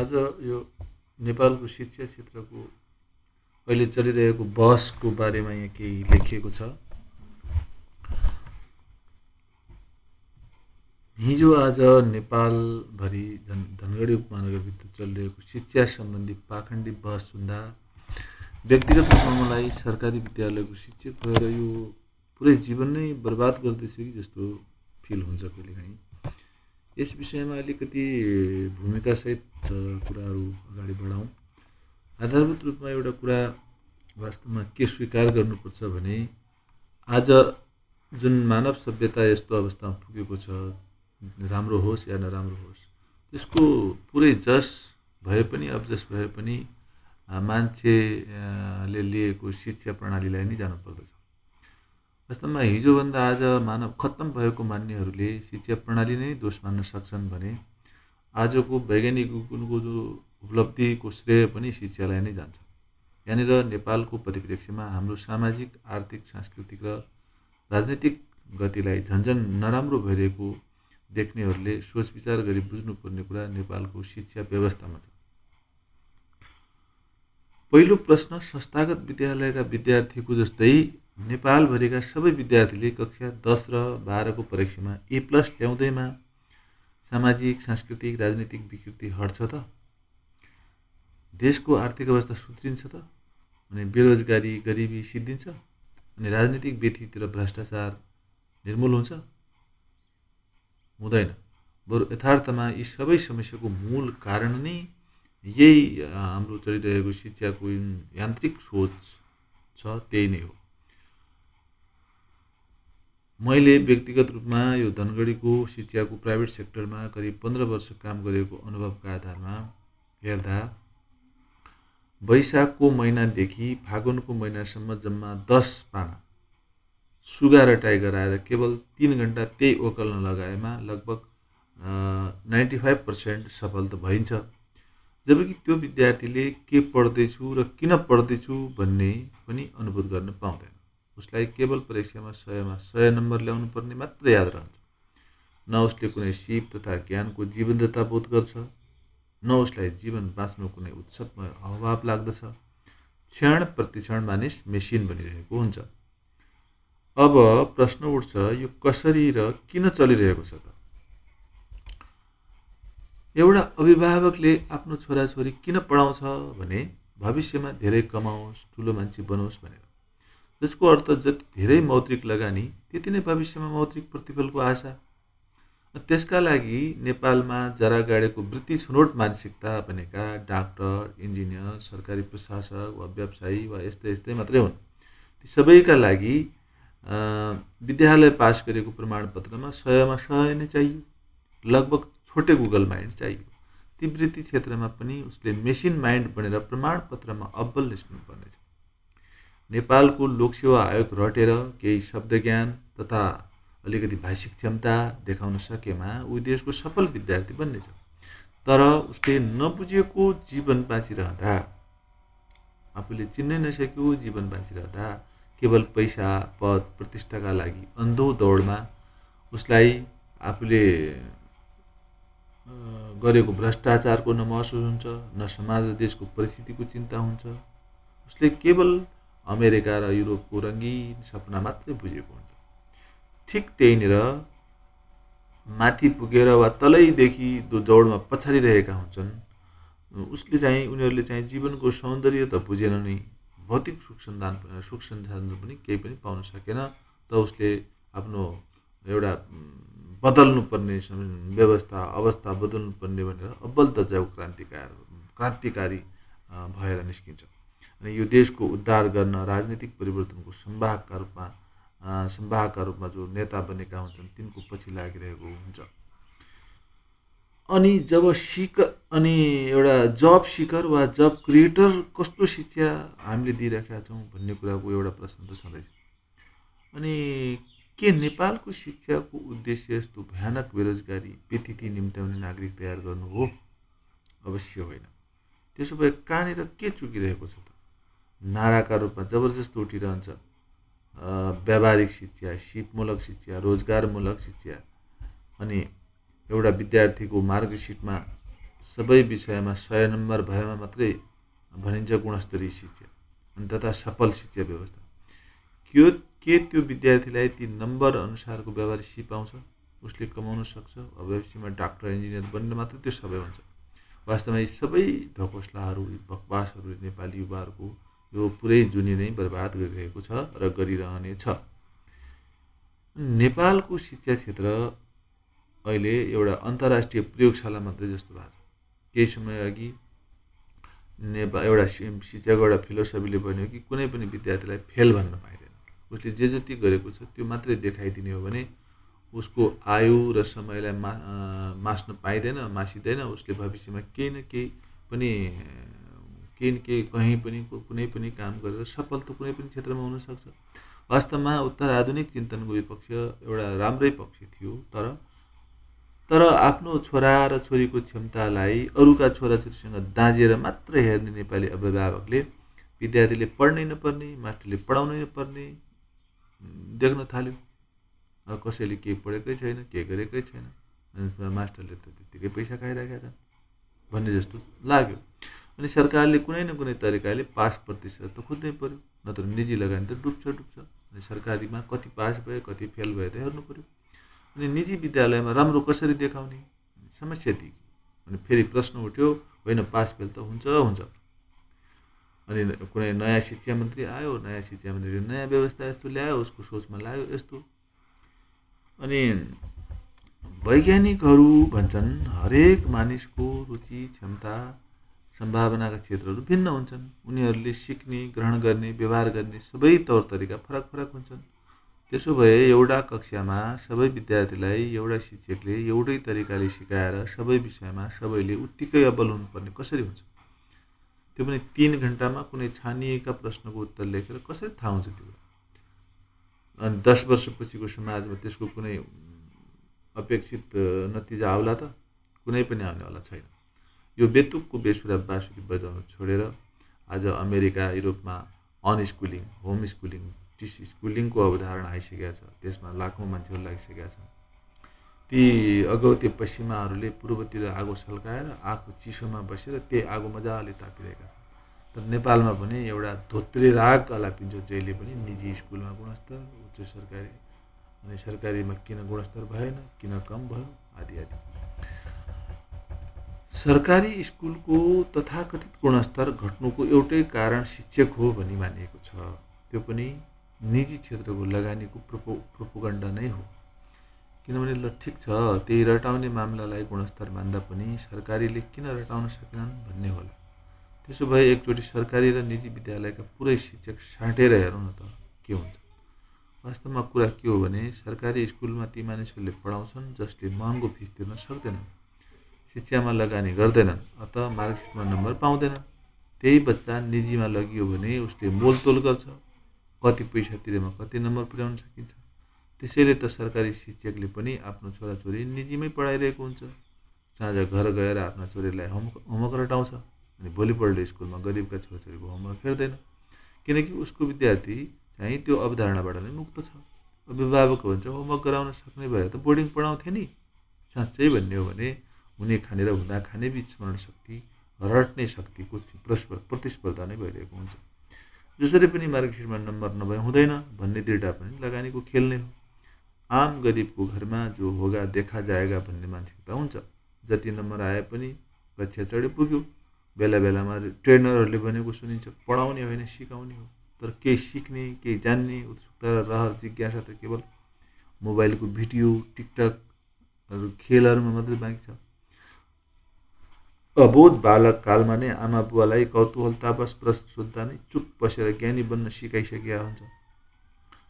आज यो नेपालको शिक्षा क्षेत्रको अहिले चलिरहेको बहसको बारेमा यहाँ केही लेखिएको छ। हिजो आज नेपालभरि धनगढी उपमहानगरभित्र चलिरहेको शिक्षा सम्बन्धी पाखण्डी बहस सुन्दा व्यक्तिगत रूपमा मलाई सरकारी विद्यालयको शिक्षक भएर यो पुरै जीवन नै बर्बाद गर्दैछु कि जस्तो फिल हुन्छ कहिलेकाहीँ। यस विषयमा अलिकति भूमिकासहित कुराहरू अगाडि बढाउँ। आधारभूत रूपमा एउटा कुरा वास्तवमा के स्वीकार गर्नुपर्छ भने आज जुन मानव सभ्यता यस्तो अवस्थामा पुगेको छ, राम्रो होस् या नराम्रो होस्, त्यसको पुरै जस भए पनि अबजस भए पनि मान्छेले लिएको शिक्षा प्रणालीलाई नै जानुपर्दछ। वास्तवमा हिजोभन्दा आज मानव खत्तम भएको मान्नेहरूले शिक्षा प्रणाली नै दोष मान्न सक्छन् भने आजको वैज्ञानिक युगको जो उपलब्धिको श्रेय पनि शिक्षालाई नै जान्छ। यहाँनिर नेपालको परिप्रेक्ष्यमा हाम्रो सामाजिक, आर्थिक, सांस्कृतिक र राजनीतिक गतिलाई झन्झन नराम्रो भइरहेको देख्नेहरूले सोच विचार गरी बुझ्नुपर्ने कुरा नेपालको शिक्षा व्यवस्थामा छ। पहिलो प्रश्न, संस्थागत विद्यालयका विद्यार्थीको जस्तै नेपालभरिका सबै विद्यार्थीले कक्षा 10 र 12 को परीक्षामा A+ ल्याउँदैमा सामाजिक, सांस्कृतिक, राजनीतिक विकृति हट्छ त? देशको आर्थिक अवस्था सुध्रिन्छ त? अनि बेरोजगारी, गरिबी सिद्धिन्छ? अनि राजनीतिक व्यथित र भ्रष्टाचार निर्मूल हुन्छ? हुँदैन। बरु यथार्थमा यी सबै समस्याको मूल कारण नै यही हाम्रो चलिरहेको शिक्षाको यान्त्रिक सोच छ, त्यही नै हो। मैले व्यक्तिगत रूपमा यो धनगढीको शिक्षाको प्राइभेट सेक्टरमा करिब 15 वर्ष काम गरेको अनुभवका आधारमा हेर्दा वैशाखको महिनादेखि फागुनको महिनासम्म जम्मा 10 पाना सुगा र टाइगर आएर केवल 3 घण्टा त्यही ओकल्न लगाएमा लगभग 95% सफल त भइन्छ। जबकि त्यो विद्यार्थीले के पढ्दैछु र किन पढ्दैछु भन्ने पनि अनुभूत गर्न पाउँदैन। उसलाई केवल परीक्षामा 100मा 100 नम्बर ल्याउनु पर्ने मात्र याद रहन्छ। न उसले कुनै सिप तथा ज्ञानको जीवन्तता बोध गर्छ, न उसलाई जीवन बाँच्नु कुनै उत्सवमय अभाव लाग्दछ। क्षण प्रतिक्षण मानिस मेसिन बनिरहेको हुन्छ। अब प्रश्न उठ्छ, यो कसरी र किन चलिरहेको छ त? एउटा अभिभावकले आफ्नो छोराछोरी किन पढाउँछ भने भविष्यमा धेरै कमाओस्, ठुलो मान्छे बनोस् भनेर। जसको अर्थ जति धेरै मौद्रिक लगानी त्यति नै भविष्यमा मौद्रिक प्रतिफलको आशा। त्यसका लागि नेपालमा जरा गाडेको वृत्ति छनौट मानसिकता भनेका डाक्टर, इन्जिनियर, सरकारी प्रशासक वा व्यवसायी वा यस्तै मात्रै हुन्। ती सबैका लागि विद्यालय पास गरेको प्रमाणपत्रमा 100मा 100 नै चाहियो। लगभग छोटे गुगल माइन्ड चाहियो। ती वृत्ति क्षेत्रमा पनि उसले मेसिन माइन्ड बनेर प्रमाणपत्रमा अब्बल निस्कनुपर्नेछ। नेपालको लोकसेवा आयोग रटेर केही शब्द ज्ञान तथा अलिकति भाषिक क्षमता देखाउन सकेमा ऊ देशको सफल विद्यार्थी बन्नेछ। तर उसले नबुझेको जीवन बाँचिरहँदा, आफूले चिन्नै नसकेको जीवन बाँचिरहँदा केवल पैसा, पद, प्रतिष्ठाका लागि अन्धो दौडमा उसलाई आफूले गरेको भ्रष्टाचारको न महसुस हुन्छ, न समाज र देशको परिस्थितिको चिन्ता हुन्छ। उसले केवल अमेरिका र युरोपको रङ्गीन सपना मात्रै बुझेको हुन्छ। ठिक त्यहीँनिर माथि पुगेर वा तलैदेखि दौडमा पछाडिरहेका हुन्छन्। उनीहरूले चाहिँ जीवनको सौन्दर्य त बुझेन नै, भौतिक सुख सन्धान पनि केही पनि पाउन सकेन। त उसले आफ्नो एउटा बदल्नुपर्ने व्यवस्था, अवस्था बदल्नुपर्ने भनेर अब्बल दर्जाको क्रान्तिकारी भएर निस्किन्छ। अनि यो देशको उद्धार गर्न राजनीतिक परिवर्तनको संवाहकका रूपमा जो नेता बनेका हुन्छन् तिनको पछि लागिरहेको हुन्छ। अनि जब एउटा जब सिकर वा जब क्रिएटर कस्तो शिक्षा हामीले दिइरहेका छौँ भन्ने कुराको एउटा प्रश्न त छँदैछ। अनि के नेपालको शिक्षाको उद्देश्य यस्तो भयानक बेरोजगारी, व्यथिति निम्त्याउने नागरिक तयार गर्नु हो? अवश्य होइन। त्यसो भए कहाँनिर के चुकिरहेको छ त? नाराका रूपमा जबरजस्त उठिरहन्छ व्यावहारिक शिक्षा, सिपमूलक शिक्षा, रोजगारमूलक शिक्षा। अनि एउटा विद्यार्थीको मार्कसिटमा सबै विषयमा 100 नम्बर भएमा मात्रै भनिन्छ गुणस्तरीय शिक्षा अनि तथा सफल शिक्षा व्यवस्था। के त्यो विद्यार्थीलाई ती नम्बर अनुसारको व्यवहारिक सिप आउँछ, उसले कमाउन सक्छ, भविष्यमा डाक्टर इन्जिनियर बन्ने मात्रै त्यो सबै हुन्छ? वास्तवमा यी सबै ढकोसलाहरू, बकवासहरूले नेपाली युवाहरूको यो पुरै जुनी नै बर्बाद गरिरहेको छ र गरिरहने छ। नेपालको शिक्षा क्षेत्र अहिले एउटा अन्तर्राष्ट्रिय प्रयोगशाला मात्रै जस्तो भएको छ। केही समय अघि एउटा शिक्षाको एउटा फिलोसफीले भन्यो कि कुनै पनि विद्यार्थीलाई फेल भन्न पाइँदैन, उसले जे जति गरेको छ त्यो मात्रै देखाइदिने हो भने उसको आयु र समयलाई मास्न पाइँदैन, मासिँदैन। उसले भविष्यमा केही न केही कहीँ पनि कुनै पनि काम गरेर सफल त कुनै पनि क्षेत्रमा हुनसक्छ। वास्तवमा उत्तर आधुनिक चिन्तनको विपक्ष एउटा राम्रै पक्ष थियो, तर आफ्नो छोरा र छोरीको क्षमतालाई अरूका छोराछोरीसँग दाँजिएर मात्र हेर्ने नेपाली अभिभावकले विद्यार्थीले पढ्नै नपर्ने, मास्टरले पढाउनै नपर्ने देख्न थाल्यो। कसैले केही पढेकै छैन, केही गरेकै छैन, मास्टरले त त्यत्तिकै पैसा खाइरहेका छन् भन्ने जस्तो लाग्यो। अनि सरकारले कुनै न कुनै तरिकाले पास प्रतिशत त खोज्नै पर्यो, नत्र निजी लगानी त डुब्छ। अनि सरकारीमा कति पास भयो, कति फेल भयो त हेर्नु पर्यो। अनि निजी विद्यालयमा राम्रो कसरी देखाउने समस्या थियो। अनि फेरि प्रश्न उठ्यो, होइन पास फेल त हुन्छ। अनि कुनै नयाँ शिक्षा मन्त्री आयो, नयाँ शिक्षा मन्त्रीले नयाँ व्यवस्था यस्तो ल्यायो, उसको सोचमा लाग्यो यस्तो। अनि वैज्ञानिकहरू भन्छन् हरेक मानिसको रुचि, क्षमता, सम्भावनाका क्षेत्रहरू भिन्न हुन्छन्। उनीहरूले सिक्ने, ग्रहण गर्ने, व्यवहार गर्ने सबै तौर तरिका फरक हुन्छन्। त्यसो भए एउटा कक्षामा सबै विद्यार्थीलाई एउटा शिक्षकले एउटै तरिकाले सिकाएर सबै विषयमा सबैले उत्तिकै अब्बल हुनुपर्ने कसरी हुन्छ? त्यो पनि 3 घण्टामा कुनै छानिएका प्रश्नको उत्तर लेखेर कसरी थाहा हुन्छ त्यो? अनि 10 वर्षपछिको समाजमा त्यसको कुनै अपेक्षित नतिजा आउला त? कुनै पनि आउनेवाला छैन। यो बेतुकको बेसुरा बाँसुरी बजाउन छोडेर आज अमेरिका, युरोपमा अनस्कुलिङ, होम स्कुलिङ, स्कुलिङको अवधारणा आइसकेका छ। त्यसमा लाखौँ मान्छेहरू लागिसकेका छन्। ती अगौटे पश्चिमाहरूले पूर्वतिर आगो सल्काएर आगो चिसोमा बसेर त्यही आगो मजाले तापिरहेका छन्। तर नेपालमा भने एउटा धोत्रे राग अलापिन्छ जहिले पनि निजी स्कुलमा गुणस्तर, उच्च सरकारी, अनि सरकारीमा किन गुणस्तर भएन, किन कम भयो आदि। सरकारी स्कुलको तथाकथित गुणस्तर घट्नुको एउटै कारण शिक्षक हो भनी मानिएको छ। त्यो पनि निजी क्षेत्रको लगानीको प्रोपोगन्डा नै हो। किनभने ल ठिक छ, त्यही रटाउने मामलालाई गुणस्तर मान्दा पनि सरकारीले किन रटाउन सकेनन् भन्ने होला। त्यसो भए एकचोटि सरकारी र निजी विद्यालयका पुरै शिक्षक साँटेर हेरौँ न त के हुन्छ। वास्तवमा कुरा के हो भने सरकारी स्कुलमा ती मानिसहरूले पढाउँछन् जसले महँगो फिस तिर्न सक्दैनन्, शिक्षामा लगानी गर्दैनन्, अत मार्कसिटमा नम्बर पाउँदैनन्। त्यही बच्चा निजीमा लगियो भने उसले मोलतोल गर्छ, कति पैसा तिरेमा कति नम्बर पुर्याउन सकिन्छ। त्यसैले त सरकारी शिक्षकले पनि आफ्नो छोराछोरी निजीमै पढाइरहेको हुन्छ। साँझ घर गएर आफ्ना छोरीलाई होमवर्क रटाउँछ, अनि भोलिपल्ट स्कुलमा गरिबका छोराछोरीको होमवर्क हेर्दैन, किनकि उसको विद्यार्थी चाहिँ त्यो अवधारणाबाट नै मुक्त छ। अभिभावक भन्छ होमवर्क गराउन सक्ने भए त बोर्डिङ पढाउँथे नि। साँच्चै भन्ने हो भने हुने खाने र हुँदा खाने बीच स्मरण शक्ति, रट्ने शक्तिको प्रतिस्पर्धा नै भइरहेको हुन्छ। जसरी पनि मार्कसिटमा नम्बर नभए हुँदैन भन्ने दृढता पनि लगानीको खेल नै हो। आम गरिबको घरमा जो होगा देखा जाएगा भन्ने मानसिकता हुन्छ। जति नम्बर आए पनि कक्षा चढे पुग्यो। बेला बेलामा ट्रेनरहरूले भनेको सुनिन्छ, पढाउने होइन सिकाउने हो। तर केही सिक्ने, केही जान्ने उत्सुकता, रहर, जिज्ञासा त केवल मोबाइलको भिडियो, टिकटकहरू, खेलहरूमा मात्रै बाँकी छ। अबोध बालक कालमा नै आमा बुवालाई कौतूहलतावश प्रश्न सोद्धा नै चुप बसेर ज्ञानी बन्न सिकाइसकेका हुन्छ।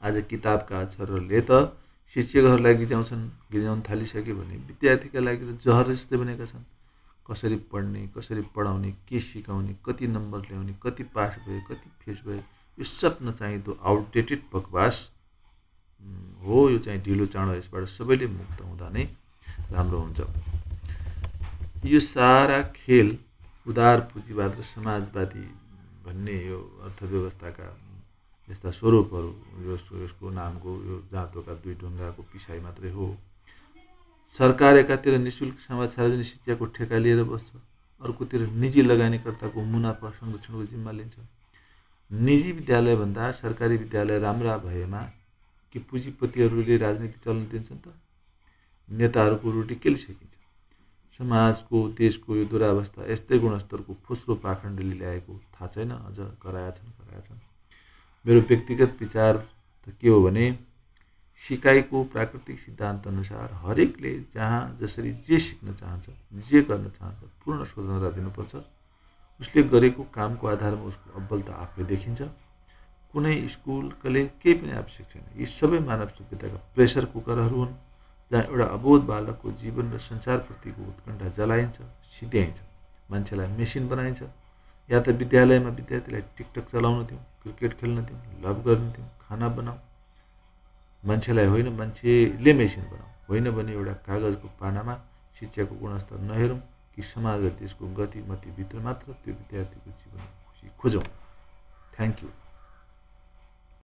आज किताबका अक्षरहरूले त शिक्षकहरूलाई गिजाउन थालिसक्यो भने विद्यार्थीका लागि त जहर जस्तै बनेका छन्। कसरी पढ्ने, कसरी पढाउने, के सिकाउने, कति नम्बर ल्याउने, कति पास भयो, कति फेस भयो, यो सब नचाहिँदो आउटडेटेड बकवास हो। यो चाहिँ ढिलो चाँडो यसबाट सबैले मुक्त हुँदा नै राम्रो हुन्छ। यो सारा खेल उदार पुँजीवाद र समाजवादी भन्ने यो अर्थव्यवस्थाका यस्ता स्वरूपहरू, यसको नामको यो जाँतोका दुई ढुङ्गाको पिसाइ मात्रै हो। सरकार एकातिर निशुल्क समाज सार्वजनिक शिक्षाको ठेका लिएर बस्छ, अर्कोतिर निजी लगानीकर्ताको मुनाफा संरक्षणको जिम्मा लिन्छ। निजी विद्यालयभन्दा सरकारी विद्यालय राम्रा भएमा कि पुँजीपतिहरूले राजनीति चल्न दिन्छन् त? नेताहरूको रोटी केले सकिन्छ? समाजको देशको यो दुरावस्था यस्तै गुणस्तरको फुस्रो पाखण्डले ल्याएको थाहा छैन, अझ कराएछन्। मेरो व्यक्तिगत विचार त के हो भने सिकाइको प्राकृतिक सिद्धान्त अनुसार हरेकले जहाँ जसरी जे सिक्न चाहन्छ, जे गर्न चाहन्छ पूर्ण स्वतन्त्रता दिनुपर्छ। उसले गरेको कामको आधारमा उसको अब्बल त आफै देखिन्छ। कुनै स्कुलले केही पनि आवश्यक छैन। यी सबै मानव सभ्यताका प्रेसर कुकरहरू हुन् जहाँ एउटा अबोध बालकको जीवन र संसारप्रतिको उत्कण्ठा जलाइन्छ, सिध्याइन्छ, मान्छेलाई मेसिन बनाइन्छ। या त विद्यालयमा विद्यार्थीलाई टिकटक चलाउन दिउँ, क्रिकेट खेल्न दिउँ, लभ गर्न दिउँ, खाना बनाऊ, मान्छेलाई होइन मान्छेले मेसिन बनाऊ। होइन भने एउटा कागजको पानामा शिक्षाको गुणस्तर नहेरौँ कि समाज र देशको गतिमतीभित्र मात्र त्यो विद्यार्थीको जीवनमा खुसी खोजौँ। Thank you.